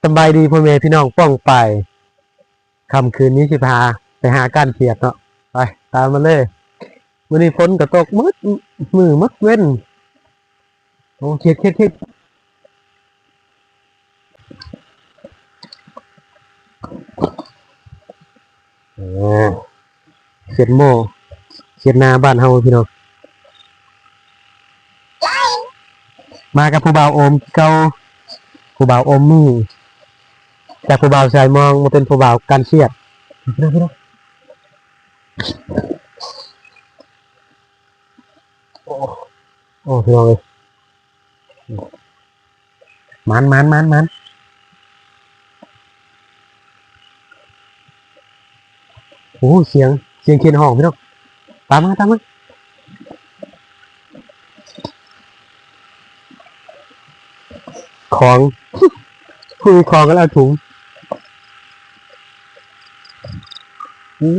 ສະບາຍດີພໍ່ແມ່ພີ່ນ້ອງປ້ອງປາຍ, ຄ່ຳຄືນນີ້ຊິພາໄປຫາກ້ານຂຽດເນາະ, ໄປຕາມມາເລີຍ. ມື້ນີ້ຝົນກໍຕົກໝົດມື້ໝົດເວັນ. ໂອ້ ຂຽດ ຂຽດ ຂຽດ. ເອີ ຂຽດໝໍ້ ຂຽດນາບ້ານເຮົາພີ່ນ້ອງ. ມາກັບຜູ້ບ່າວໂອມຄືເກົ່າ, ຜູ້ບ່າວໂອມມີ ຈາກຜູ້ບ່າວສາຍມອງມາເປັນຜູ້ບ່າວການຂຽດ. ພີ່ນ້ອງ ພີ່ນ້ອງ ໂອ້ ໂອ້ ພີ່ນ້ອງເອີຍ. ໝານ ໝານ ໝານ ໝານ. ໂອ້ ສຽງ ສຽງຂຽດຮ້ອງພີ່ນ້ອງ. ຕາມມາ ຕາມມາ. ຂອງ ຜູ້ມີຂອງກໍເອົາຖົງ. ໂອ້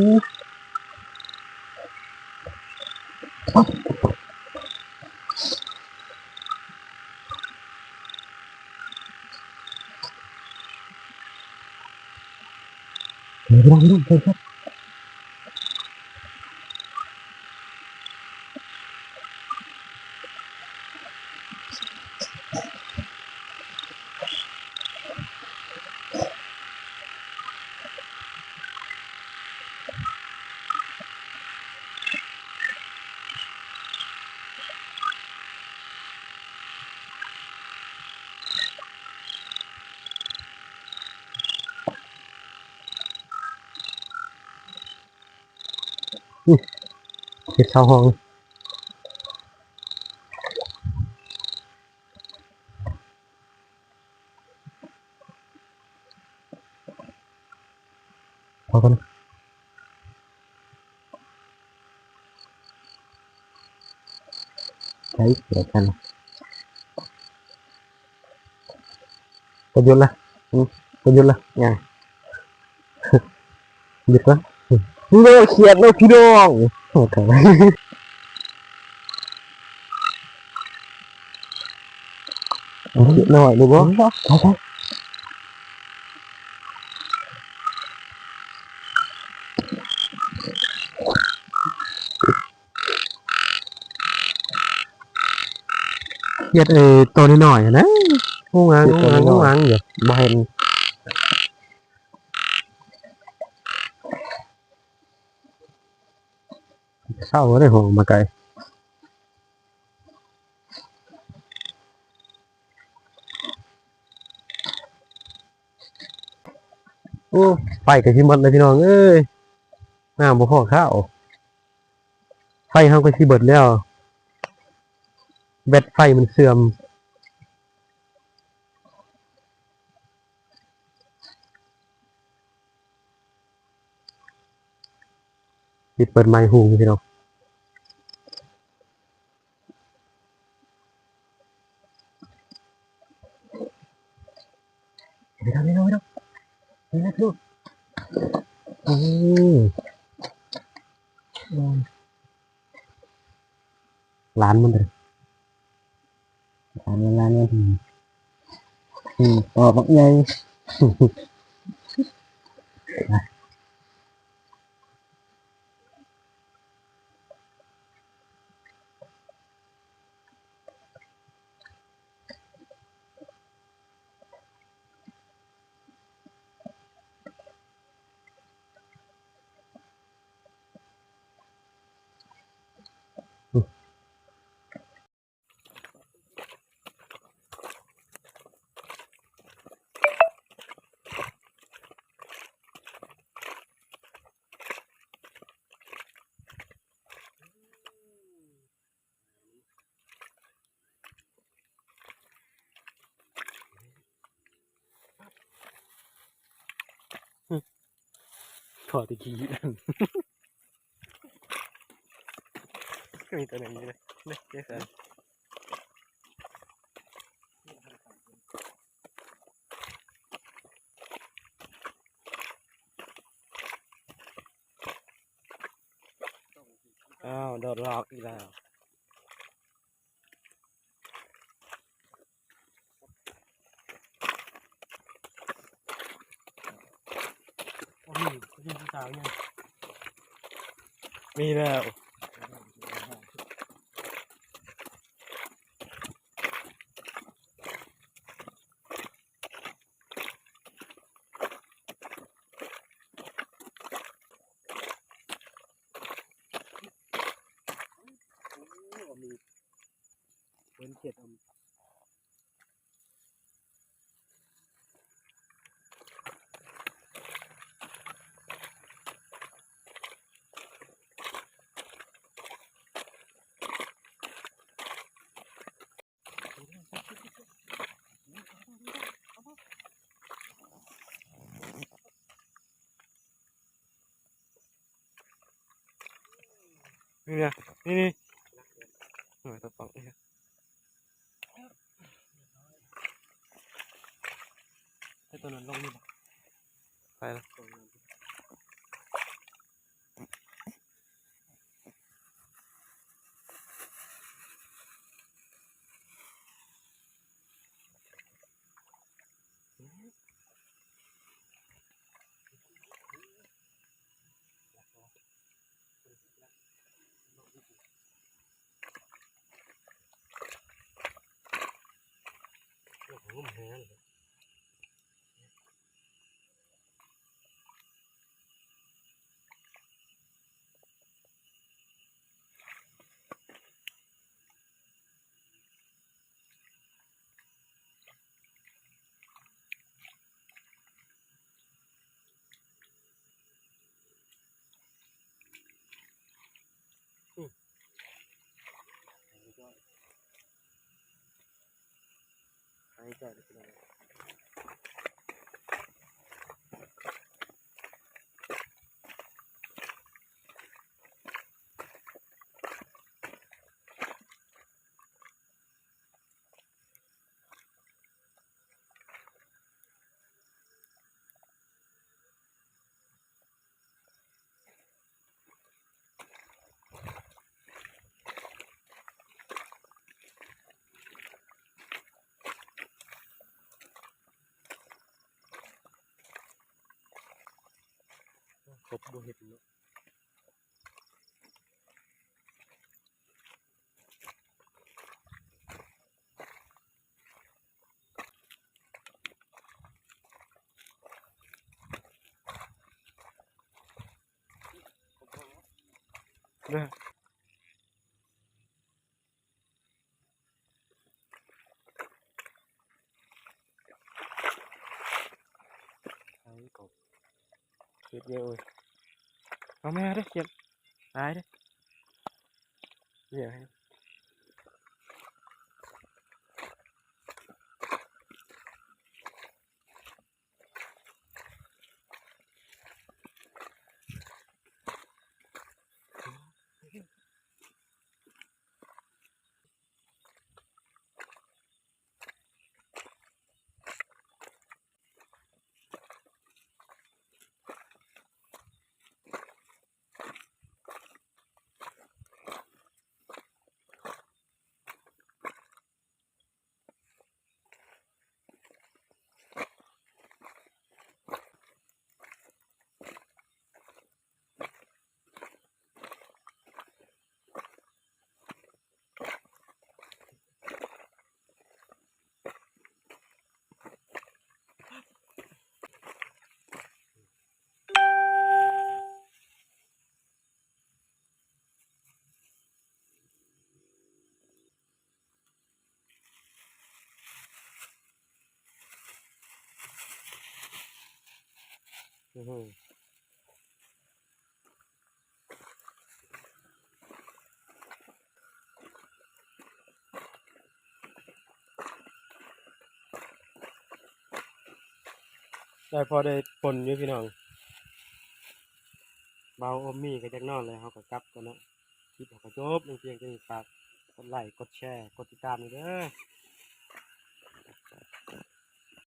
ໄປ ໄປ ໄປ ໄປ. ເຮັດເສົາຫ້ອງ. ພໍກ່ອນ ໃຊ້ເສຍກັນ. ປະຍຸດລະ ອືມ ປະຍຸດລະ ຫຍັງ? ຢຸດກ່ອນ. ໂອ້ ຂຽດເນາະພີ່ນ້ອງ. ໂອ້ ຂຽດນ້ອຍນີ້ບໍ່? ຂຽດ ເອີ ໂຕນ້ອຍໆຫັ້ນນະ ງຸງງັງ ງຸງງັງຢູ່ ບໍ່ເຫັນ. ເຊົ້າໄດ້ຫ້ອງມາໄກ. ໂອ້ ໄຟກໍຊິໝົດແລ້ວພີ່ນ້ອງເອີຍ, ນ້ຳບໍ່ພໍເຂົ້າ. ໄຟເຮົາກໍຊິເບິດແລ້ວ, ແບັດໄຟມັນເສື່ອມ. ປິດເປີດໄມຮູ້ພີ່ນ້ອງ. ພີ່ນ້ອງ ພີ່ນ້ອງ ພີ່ນ້ອງ ນີ້ແຫຼະພີ່ນ້ອງ. ໂອ້ ຫຼານມັນເດ້. ຫຼານມັນ ຫຼານມັນ ອືມ ອອກບັກໃຫຍ່. ຂໍແຕ່ຂີ້ ມີແຕ່ແນວນີ້ເລີຍ ເດ້ ເດ້ ອ້າວ ໂດນຫຼອກອີກແລ້ວ. ຜູ້ສາວຍັງ ມີແລ້ວ. ເປັນເຂດ ນີ້ນະ ນີ້ໆ ໂອ້ຍ ຕະປອງນີ້ ໃຫ້ຕົວນັ້ນລົງນີ້ບໍ່? ໄປລະ. ຄົບບໍ່ເຫັນເນາະ. ເຮັດເຍອະເວີຍ ເອົາແມ່ເດີ ຂຽນຫຼາຍເດີ ເຍອະ. ໂອ້ໂຫ ໄດ້ພໍໄດ້ປົນຢູ່ພີ່ນ້ອງ. ບ່າວໂອມມີກໍຢາກນອນແລ້ວ ເຮົາກໍກັບກ່ອນເນາະ. ຄລິບເຮົາກໍຈົບລົງພຽງເທົ່ານີ້. ຝາກກົດໄລ ກົດແຊ ກົດຕິດຕາມແດ່ເດີ.